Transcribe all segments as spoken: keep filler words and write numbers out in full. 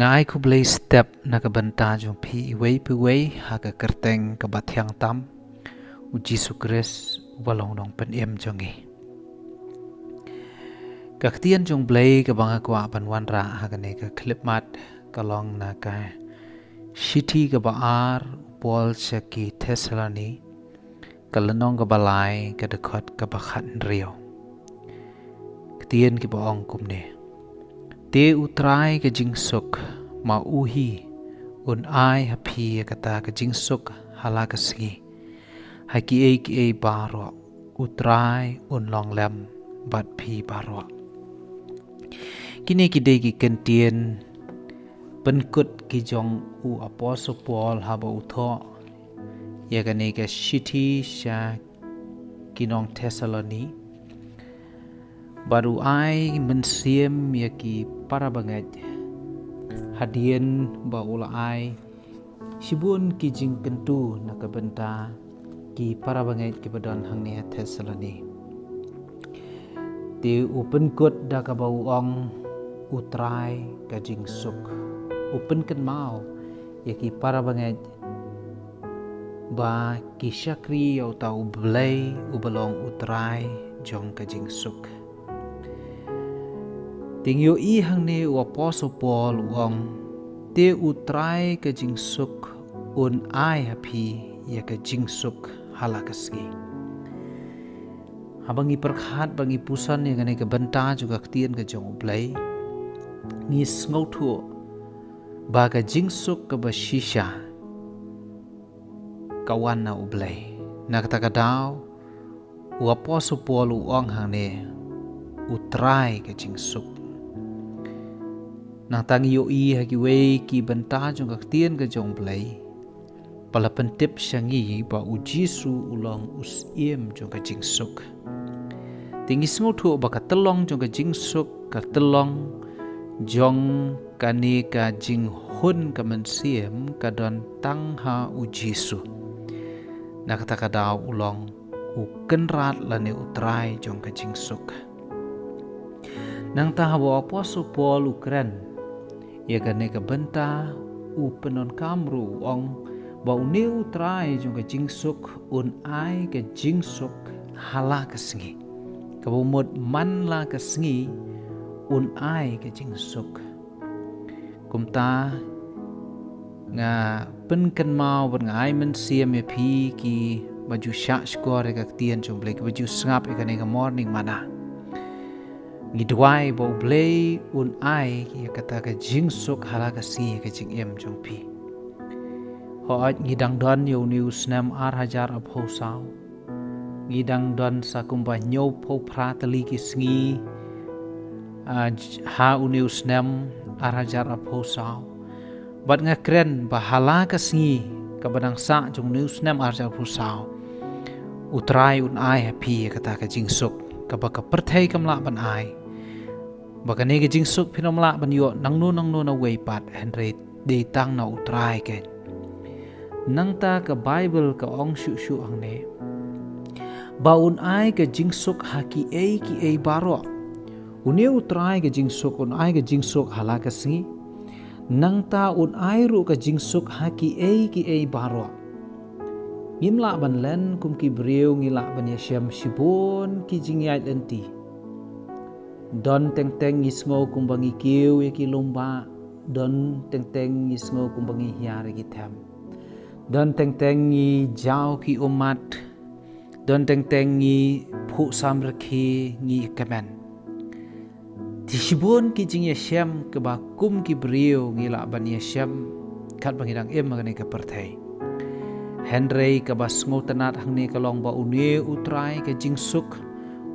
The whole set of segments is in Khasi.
Nga ai khublei step na ka bynta jong phi iwei pa iwei ha ka kyrteng kaba thiang tam, u Jisu Khrist uba long nongpynim jong ngi. Ka ktien jong Blei kaba nga kwah ban wanrah ha kane ka khyllipmat ka long na ka shithi kaba ar u Paul sha ki Thessaloni, ka lynnong kaba lai, ka dkhot kaba khathynriew. Ktien kiba ong kumne: Te U Trai ka jingsuk, ma u hi un ai ha phi ïa kata ka jingsuk ha la ka sngi. Ha kiei kiei baroh U Trai un long lem bad phi baroh. Kine ki dei ki kyntien pynkut ki jong u Apostol Paul haba u thoh ïa kane ka shithi sha ki nong Thessaloni, bad u ai mynsiem ïa ki para bangeit hadien ba u la ai shibun ki jingkyntu na ka bynta ki para bangeit kiba don hangne ha Thessaloni. Te u pynkut da kaba u ong U Trai ka jingsuk. U pynkynmaw ïa ki para bangeit ba ki shakri ïa uta U Blei uba long U Trai jong ka jingsuk. Te ngi ïohi hangne u Apostol Paul u ong: Te U Trai ka jingsuk un ai ha phi ïa ka jingsuk ha la ka sngi. Haba ngi pyrkhat, ba ngi puson ïa kane ka bynta jong ka ktien ka jong U Blei, ngi sngewthuh ba ka jingsuk kaba shisha ka wan na U Blei. Na kata ka daw u Apostol Paul u ong hangne: U Trai ka jingsuk. Nangta ngi ïohi ha kiwei ki bynta jong ka ktien ka jong U Blei ba la pyntip sha ngi ba U Jisu u long u syiem jong ka jingsuk. Te ngi sngewthuh ba ka tyllong jong ka jingsuk, ka tyllong jong kane ka jinghun ka mynsiem ka don tang ha U Jisu. Na kata ka daw u long u Kynrad lane U Trai jong ka jingsuk. Nangta haba u Apostol Paul u kren ïa kane ka bynta, u pyndonkam ruh u ong ba une U Trai jong ka jingsuk un ai ka jingsuk ha la ka sngi. Kaba mut man la ka sngi un ai ka jingsuk. Kumta nga pynkynmaw bad nga ai mynsiem ïa phi kiba ju shah shkor ïa ka ktien jong U Blei, kiba ju sngap ïa kane ka Morning Manna. Ngi duwai ba U Blei un ai ïa kata ka jingsuk ha la ka sngi ïa ka jingim jong phi. Hooid, ngi dang don ïa une u snem ar hajar arphew saw. Ngi dang don sa kumba hynñiewphew phra tylli ki sngi, ah, j-, ha une u snem ar hajar arphew saw. Bad nga kren ba ha la ka sngi kaba dang sah jong une u snem ar hajar arphew saw, U Trai un ai ha phi ïa kata ka jingsuk kaba ka pyrthei kam lah ban ai. Ba kane ka jingsuk phin ym lah ban ïoh nangno nangno nawei pat, hynrei dei tang na U Trai keiñ. Nangta ka Baibl ka ong shuh shuh hangne ba un ai ka jingsuk ha kiei kiei baroh. Une U Trai ka jingsuk un ai ka jingsuk ha la ka sngi. Nangta un ai ruh ka jingsuk ha kiei kiei baroh. Ngim lah ban len kum ki briew, ngi lah ban ïashem shibun ki jingïaid lynti. Don teng teng ngi sngew kumba ngi kiew ïa ki lum bah, don teng teng ngi sngew kumba ngi hiar ïa ki them. Don teng teng ngi jaw ki ummat, don teng teng ngi phuh samrkhie, ngi kmen. Te shibun ki jingïashem kiba kum ki briew ngi lah ban ïashem katba ngi dang im ha kane ka pyrthei. Hynrei kaba sngewtynnat hangne ka long ba une U Trai ka jingsuk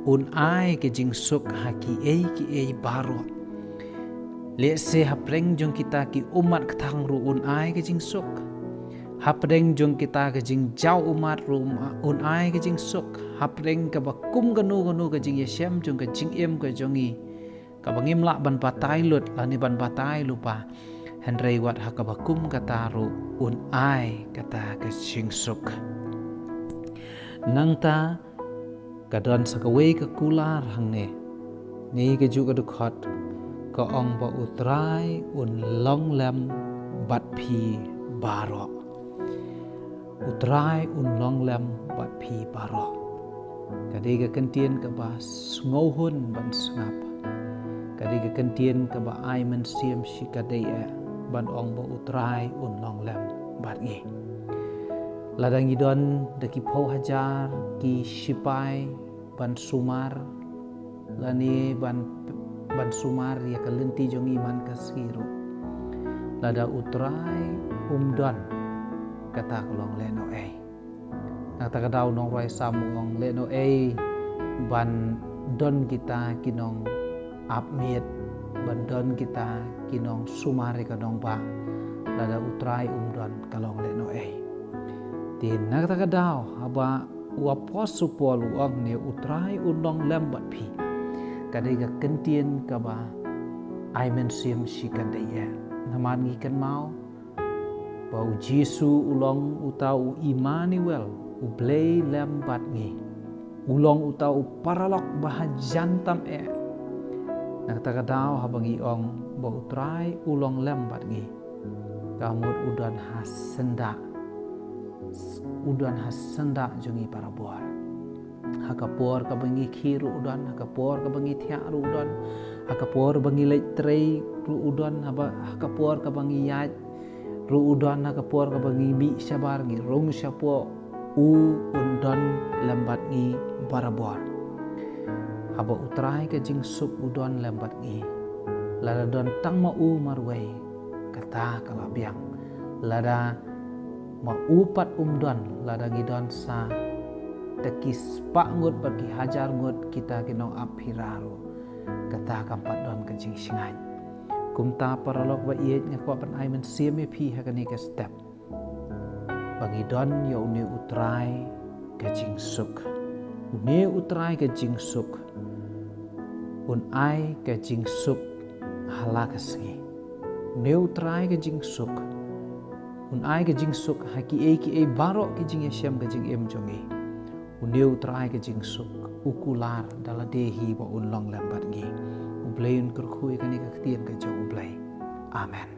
un ai ka jingsuk ha kiei kiei baroh. Lehse hapdeng jong kita ki ummat kthang ruh un ai ka jingsuk. Hapdeng jong kita ka jingjaw ummat ruh un ai ka jingsuk. Hapdeng kaba kum kano kano ka jingïashem jong ka jingim ka jong ngi, kaba ngim lah ban batai lut lane ban batai lypa, hynrei wat ha kaba kum kata ruh un ai kata ka jingsuk. Nangta ka don sa kawei ka kular hangne. Ngi ka ju ka dkhot, Ka ong ba U Trai un long lem bad phi baroh. U Trai un long lem bad phi baroh. Ka dei ka kyntien kaba sngewhun ban sngap. Ka dei ka kyntien kaba ai mynsiem shikatdei eh ban ong ba U Trai un long lem bad ngi. Lada ngi don da ki phew hajar ki shipai ban sumar, lane ban, ban sumar ïa ka lynti jong ngi man ka sngi ruh, lada U Trai um don, kata ka long lehnohei. Na kata ka daw nongrwai Salm u ong, lehnohei ban don kita ki nongap miet, ban don kita ki nongsumar ïa ka nongbah, lada U Trai um don, ka long lehnohei. Te na kata ka daw haba u Apostol Paul u ong ne U Trai un long lem bad phi, ka dei ka kyntien kaba ai mynsiem shikatdei eh. Namar ngi kynmaw ba U Jisu u long uta U Immanuel, U Blei lem bad ngi. U long uta u paralok ba hajan tam eh. Na kata ka daw haba ngi ong ba U Trai u long lem bad ngi, ka mut u don ha syndah, u don ha syndah jong ngi barabor. Ha ka por kaba ngi khih ruh u don, ha ka por kaba ngi thiah ruh u don, ha ka por ba ngi leit trei ruh u don, haba, ha ka por kaba ngi ïaid ruh u don, ha ka por kaba ngi mih shabar, ngi rung shapoh, u un don lem bad ngi barabor. Haba U Trai ka jingsuk u don lem bad ngi, lada don tang ma u marwei, kata ka la biang. Lada ma u pat um don, lada ngi don sa da ki spah ngut bad ki hajar ngut kita ki nongap phira ruh, kata kam pat don ka jingshngaiñ. Kumta paralok ba ïeit, nga kwah ban ai mynsiem ïa phi ha kane ka step ba ngi don ïa une U Trai ka jingsuk. Une U Trai ka jingsuk un ai ka jingsuk ha la ka sngi. Une U Trai ka jingsuk un ai ka jingsuk ha kiei kiei baroh ki jingïashem ka jingim jong ngi. Une U Trai ka jingsuk u kular da lade hi ba un long lem bad ngi. U Blei un kyrkhu ïa kane ka ktien ka jong U Blei. Amen.